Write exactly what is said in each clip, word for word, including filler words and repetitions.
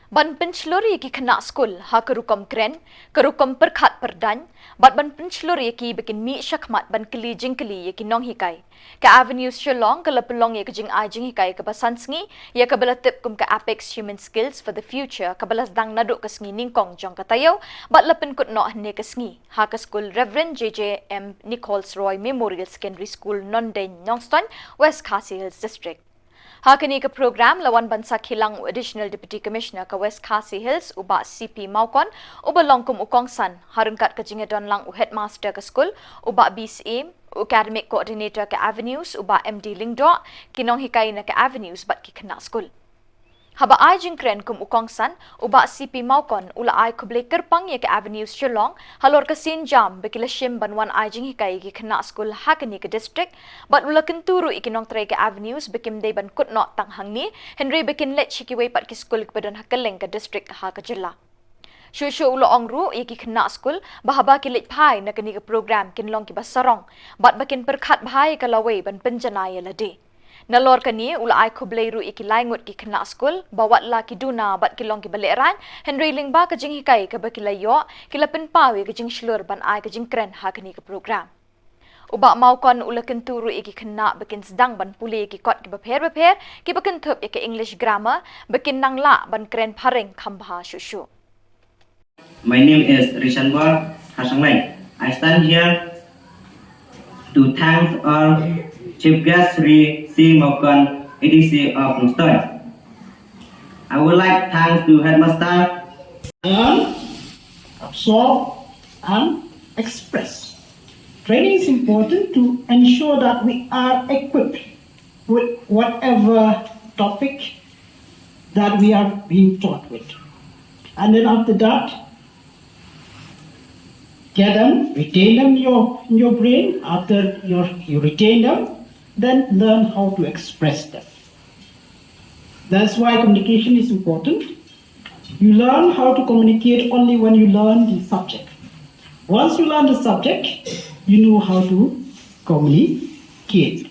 Ban pynshlur ïa ki khynnah skul ha ka rukom kren, ka rukom pyrkhat pyrdaiñ, bad ban pynshlur ïa ki ba kin mih shakhmat ban kylli jingkylli ïa ki nonghikai. Ka Avenues Shillong ka la pynlong ïa ka jingai jinghikai kaba san sngi, ïa kaba la tip kum ka Apex Human Skills for the Future, kaba la sdang naduh ka sngi nyngkong jong ka taïew, bad la pynkut noh hynne ka sngi ha ka skul Reverend J J M Nichols Roy Memorial Secondary School, Nondeiñ, Nongstoiñ, West Khasi Hills District. Ha kane ka program la wan ban sakhi lang u Additional Deputy Commissioner ka West Khasi Hills, u Bah C P Mawkon, uba long kum u kongsan, ha ryngkat ka jingïadon lang u Headmaster ka skul, u Bah B Syiem, u Academic Coordinator ka Avenues, u Bah M D Lyngdoh, ki nonghikai na ka Avenues bad ki khynnah skul. Haba ai jingkren kum u kongsan, u Bah C P Mawkon u la ai khublei kyrpang ïa ka Avenues Shillong halor ka sienjam ba ki la shim ban wan ai jinghikai ïa ki khynnah skul ha kane ka district, bad u la kyntu ruh ïa ki nongtrei ka Avenues ba kim dei ban kut noh tang hangne, hynrei ba kin leit sha kiwei pat ki skul kiba don ha kylleng ka district ha ka jylla. Shuh shuh u la ong ruh ïa ki khynnah skul ba haba ki leit phai na kane ka program kin long kiba sarong, bad ba kin pyrkhat bha ïa ka lawei ban pynjanai ïa lade. Nalor kane u la ai khublei ruh ïa ki lai ngut ki khynnah skul ba wat la ki duna bad ki long kiba lehraiñ, hynrei lyngba ka jinghikai kaba ki la ïoh, ki la pynpaw ïa ka jingshlur ban ai ka jingkren ha kane ka program. U Bah Mawkon u la kyntu ruh ïa ki khynnah ba kin sdang ban pule ïa ki kot kiba pher bapher, kiba kynthup ïa ka English grammar, ba kin nang lah ban kren phareng kham bha shuh shuh. My name is Rishanbor Kharshanglei. I stand here to thank our chief guest, Shri C Mawkon, A D C of Nongstoiñ. I would like thanks to headmaster. Learn, absorb, and express. Training is important to ensure that we are equipped with whatever topic that we are being taught with. And then after that, get them, retain them in your, in your brain. After your, you retain them, then learn how to express them. That's why communication is important. You learn how to communicate only when you learn the subject. Once you learn the subject, you know how to communicate.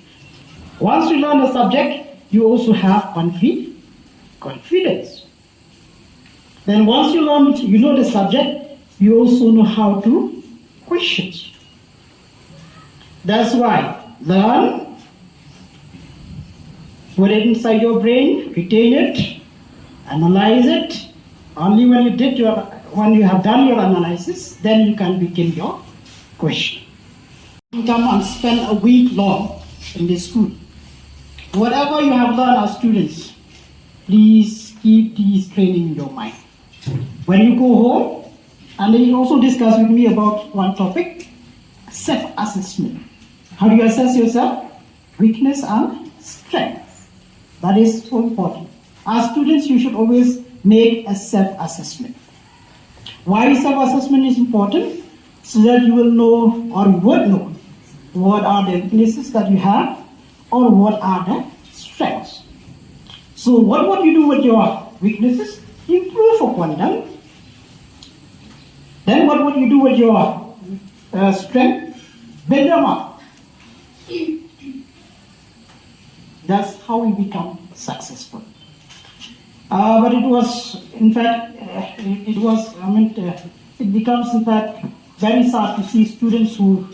Once you learn the subject, you also have confi-, confidence. Then once you learn, you know the subject, you also know how to questions. That's why learn, put it inside your brain, retain it, analyze it. Only when you did your, when you have done your analysis, then you can begin your question. Come and spend a week long in the school. Whatever you have learned as students, please keep these training in your mind. When you go home, and then you also discuss with me about one topic, self-assessment. How do you assess yourself? Weakness and strength. That is so important. As students, you should always make a self-assessment. Why self-assessment is important? So that you will know or you would know what are the weaknesses that you have or what are the strengths. So what would you do with your weaknesses? Improve upon them. Then what would you do with your uh, strength? Build them up. That's how we become successful. Uh, but it was, in fact, uh, it, it was, I mean, uh, it becomes, in fact, very sad to see students who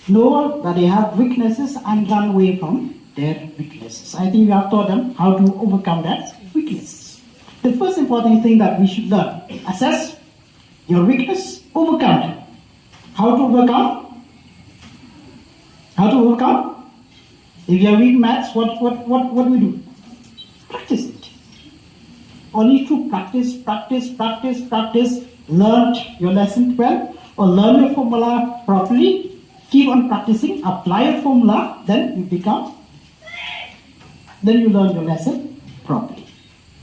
know that they have weaknesses and run away from their weaknesses. I think you have taught them how to overcome that weaknesses. The first important thing that we should learn, assess your weakness, overcome it. How to overcome? How to overcome? If you are weak maths, what, what, what, what do we do? Practice it. Only through practice, practice, practice, practice, learn your lesson well, or learn your formula properly, keep on practicing, apply your formula, then you become, then you learn your lesson properly.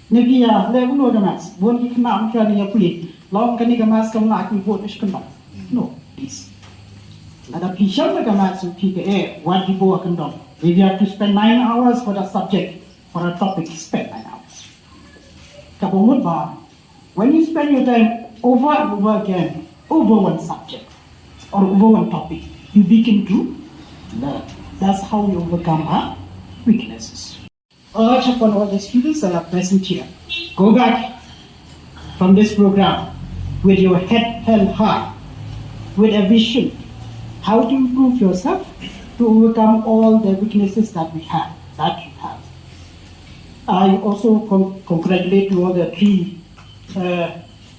Ngi ïa leh u noh ka maths, bun ki khynnah mynta ngi ïa pule. Long kane ka maths kam lah ki bud shi kyndong. No, please. Lada phi shem ka maths phi ka eh, wat ki bud kyndong. If you have to spend nine hours for that subject, for a topic, spend nine hours. Ka bamut ba, when you spend your time over and over again, over one subject, or over one topic, you begin to learn. That's how we overcome our weaknesses. Urge upon all the students that are present here. Go back from this program with your head held high, with a vision how to improve yourself to overcome all the weaknesses that we have, that you have. I also con- congratulate to all the three uh,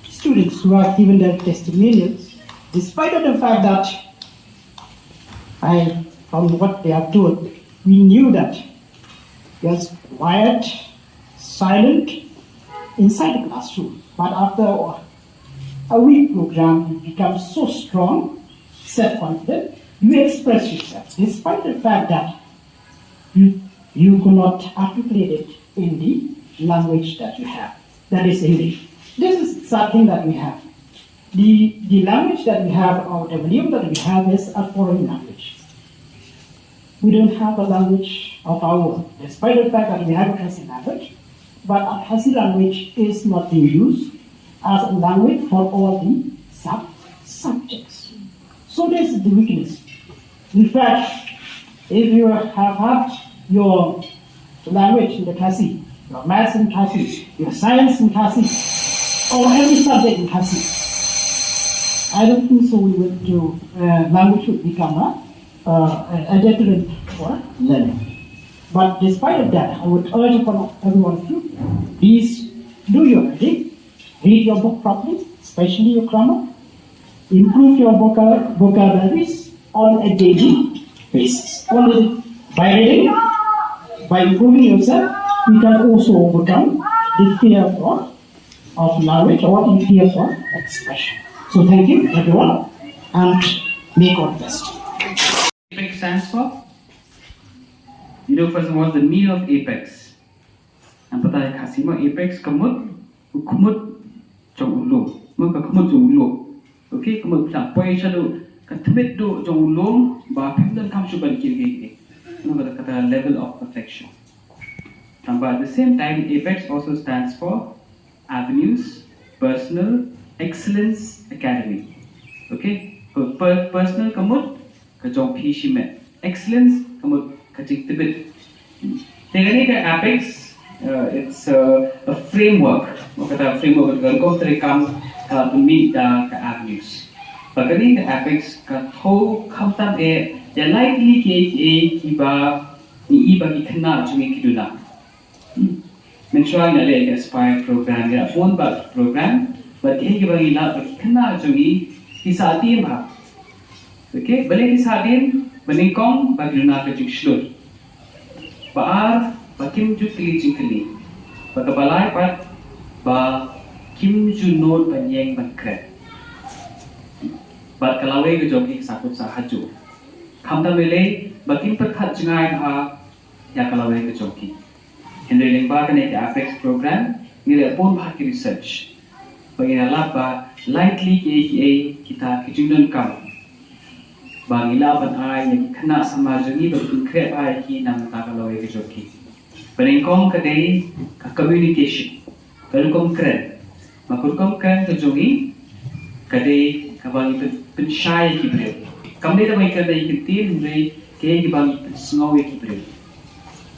students who have given their testimonials, despite of the fact that I, from what they have told, we knew that they are quiet, silent inside the classroom. But after a week program, you become so strong, self-confident, you express yourself, despite the fact that you, you could not articulate it in the language that you have. That is English. This is something that we have. The, the language that we have, or the medium that we have, is a foreign language. We don't have a language of our own, despite the fact that we have a Khasi language, but a Khasi language is not being used as a language for all the sub subjects. So this is the weakness. In fact, if you have had your language in the Khasi, your maths in Khasi, your science in Khasi, or every subject in Khasi, I don't think so we would do, uh, language would become a, uh, a deterrent for learning. But despite of that, I would urge upon every one of you, please do your reading, read your book properly, especially your grammar, improve your voca- vocabularies on a daily basis. Only by reading, by improving yourself, you can also overcome the fear for, of language or the fear for expression. So thank you, everyone, and may God bless you. APEX stands for? You know, first of all, the meaning of APEX. Nang pata ïa ka Khasi mo, apex ka mut, u khmut jong u lum. Mo, ka khmut jong u lum. Okay, ka mut phi lah poi shaduh ka tmit duh jong u lum, ba phim donkam shuh ban kiew ei ei. Mo, kata, kata level of perfection. Tangba at the same time, apex also stands for Avenues Personal Excellence Academy. Okay, per, per, personal ka mut ka jong phi shimet. Excellence ka mut ka jingtbit. Te kane ka apex, uh, it's a, a framework. Mo, kata framework ka rukom treikam ka pynmih da ka avenues. Bad kane ka apex ka thew khamtam eh ïa lai tylli kiei kiei kiba ngi i ba ki khynnah jong ngi ki duna. Hmm. Mynshuwa ngi la leh ka Aspire program, ngi la bun bah ki program, bad kiei kiba ngi lah ba ki khynnah jong ngi ki sahtiem bha. Okay, balei ki sahtiem? Ba nyngkong ba ki duna ka jingshlur. Ba ar ba kim ju kylli jingkylli. Bad kaba lai pat ba kim ju nud ban ïeng ban kren. Bad ka lawei ka jong ki ka sahkut sahjuh. Khamtam lei lei ba kim pyrkhat jngai bha ïa ka lawei ka jong ki. Hynrei lyngba kane ka apex program ngi la bun bha ki research. Ba ngi la lap ba lai tylli kiei kiei kita ki jingdonkam ba ngi lah ban ai ïa ki khynnah samla jong ngi ba kin khreh bha ïa ki na ka bynta ka lawei ka jong ki. Ba nyngkong ka dei ka communication. Ka rukom kren. Ba ka rukom kren ka jong ngi ka dei kaba ngi pyn, pynshai ïa ki briew. Kam dei kaba ngi kren da ki ktien, hynrei kaei kaba ngi pynsngew ïa ki briew.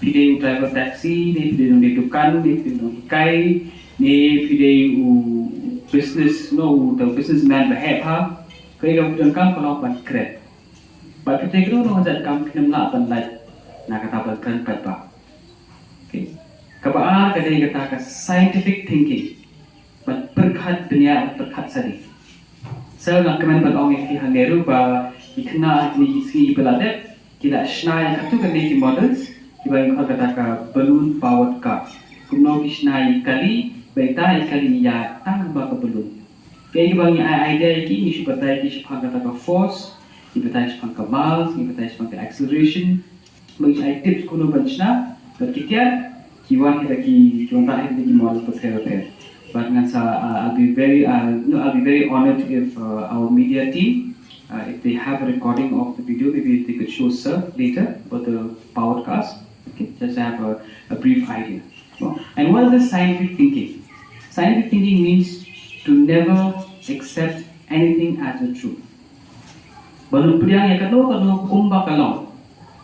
Phi dei u driver taxi, ne phi dei u nongdie dukan, ne phi dei u nonghikai, ne phi dei u business, no, u, u businessman ba heh bha. Kaei kaba phi donkam ka long ban kren. Bad phi dei kano kano ka jait kam, phim lah ban lait na kata ban kren paidbah. Okay. Kaba ar ka dei kata ka scientific thinking. Ban pyrkhat bniah, ban pyrkhat sadi. Sa nga kmen ban ong ïa phi hangne ruh ba ki khynnah kine ki sngi ba la dep ki la shna ïa katto katne ki models kiba ngi khot kata ka balloon powered car. Kumno ki shna ïa kali, ba ïa ta ïa kali ïa tang ba ka balloon. Kaei kaba ngi ai idea ïa ki, ngi shu batai ki shaphang kata ka force, ngi batai shaphang ka mass, ngi batai shaphang ka acceleration, ba ngi ai tips kumno ban shna, bad ki tiar ki wan hi da ki, ki wan da hi da ki model bapher bapher. But ngan sa, uh, I'll be very, uh, no, I'll be very honored if, uh, our media team, uh, if they have a recording of the video, maybe they could show sir later about the powered cars. Okay, just to have a, a brief idea. And what is the scientific thinking? Scientific thinking means to never accept anything as the truth. Ba ngin pdiang ïa kano kano kumba ka long.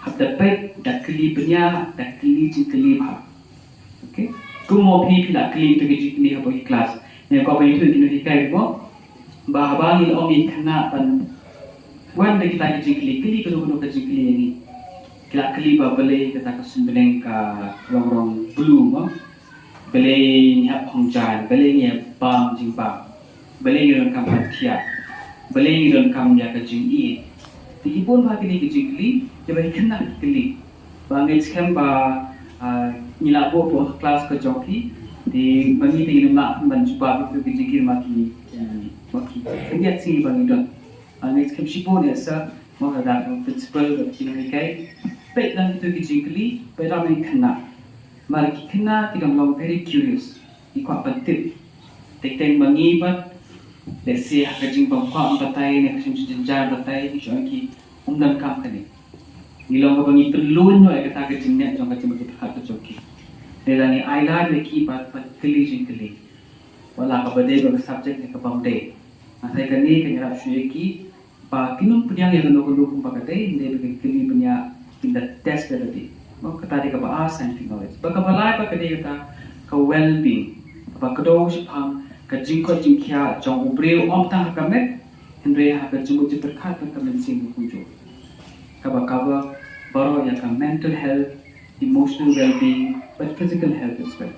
Hap da peit, da kylli bniah, da kylli jingkylli bha. Okay? Kumno phi phi la kylli ïa ki jingkylli hapoh ki klas. Ne ko ba ïathuh ïa ki nonghikai mo. Ba haba ngi la ong ïa ki khynnah ban wan da kita ki jingkylli, kylli kano kano ka jingkylli ïa ngi. Ki la kylli ba balei kata ka suiñ bneng ka long rong blue mo. Balei ngi hap phong jaiñ, balei ngi bam jingbam. Balei ngi donkam ban thiah. Balei ngi donkam ïa ka jingïeit. Te ki bun bha kine ki jingkylli, kiba ki khynnah ki kylli. Ba ngi skhem ba, ah, ngi la buh buh klas ka jong ki. Te ba ngi te ngi nym lah ban jubab ïa ki jingkylli ma ki, eh, ma ki. Ngi ïa sngi ba ngi don. Ba ngi skhem shibun ïa sa, ma ka dak principal, ki nonghikai. Peit lang ïa ki jingkylli, peit lang ïa ki khynnah. Mar ki khynnah ki dang long very curious. Ki kwah ban tip. Teng teng ma ngi pat, lehse ha ka jingbym kwah ban batai ne ka jingjynjar batai, ki shu ong ki, ym donkam kane. Ngi long kaba ngi pynlun noh ïa kata ka jingniat jong ka jingmut jingpyrkhat ka jong ki. Lehse ngi ai lad ïa ki ban, ban kylli jingkylli. Wat la kaba dei bad ka subject ne kabym dei. Nga sa ïa kane kan ïarap shuh ïa ki, ba kin ym pdiang ïa kano kano kumba ka dei, hynrei ba kin kylli ban ïa, kin da test da lade. Mo, kata dei kaba ar, scientific knowledge. Bad kaba lai pat ka dei kata ka well-being. Kaba kdew shaphang ka jingkoit jingkhiah jong u briew, ym tang ha ka met, hynrei ha ka jingmut jingpyrkhat bad ka mynsiem ka kumjuh. Kaba cover baroh ïa ka mental health, emotional well-being, bad physical health as well.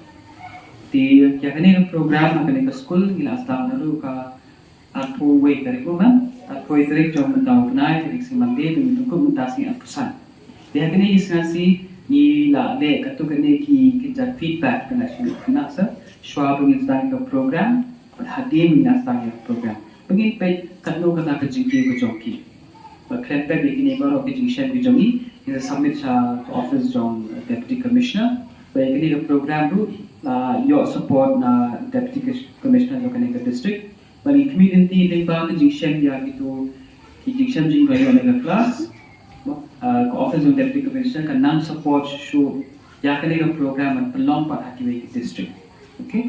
Te ïa kane ka program ha kane ka skul ngi la sdang naduh ka arphew wei tarik, mo, arphew wei tarik jong mynta u bnai, tarik sngi Monday, ba ngi pynkup mynta sngi arphew san. Te ha kine ki sngi ngi la leh katto katne ki, ki jait feedback, kane shi kane sa, shuwa ba ngin sdang ka program, bad hadien ba ngin sdang ïa ka program, ba ngin peit katno kata ka jingkiew ka jong ki. Ba khlem pep ïa kine baroh ki jingshem ki jong ngi, ngin sa submit sha ka office jong Deputy Commissioner. Ba ïa kane ka program ruh la ïoh support na Deputy Commissioner jong kane ka district. Ba ngi khmih lynti lyngba ka jingshem ïa kito ki jingshem jingrwai ïa ka klas. Ah, ka office jong Deputy Commissioner kan nang support shuh ïa kane ka program ban pynlong pat ha kiwei ki district. Okay?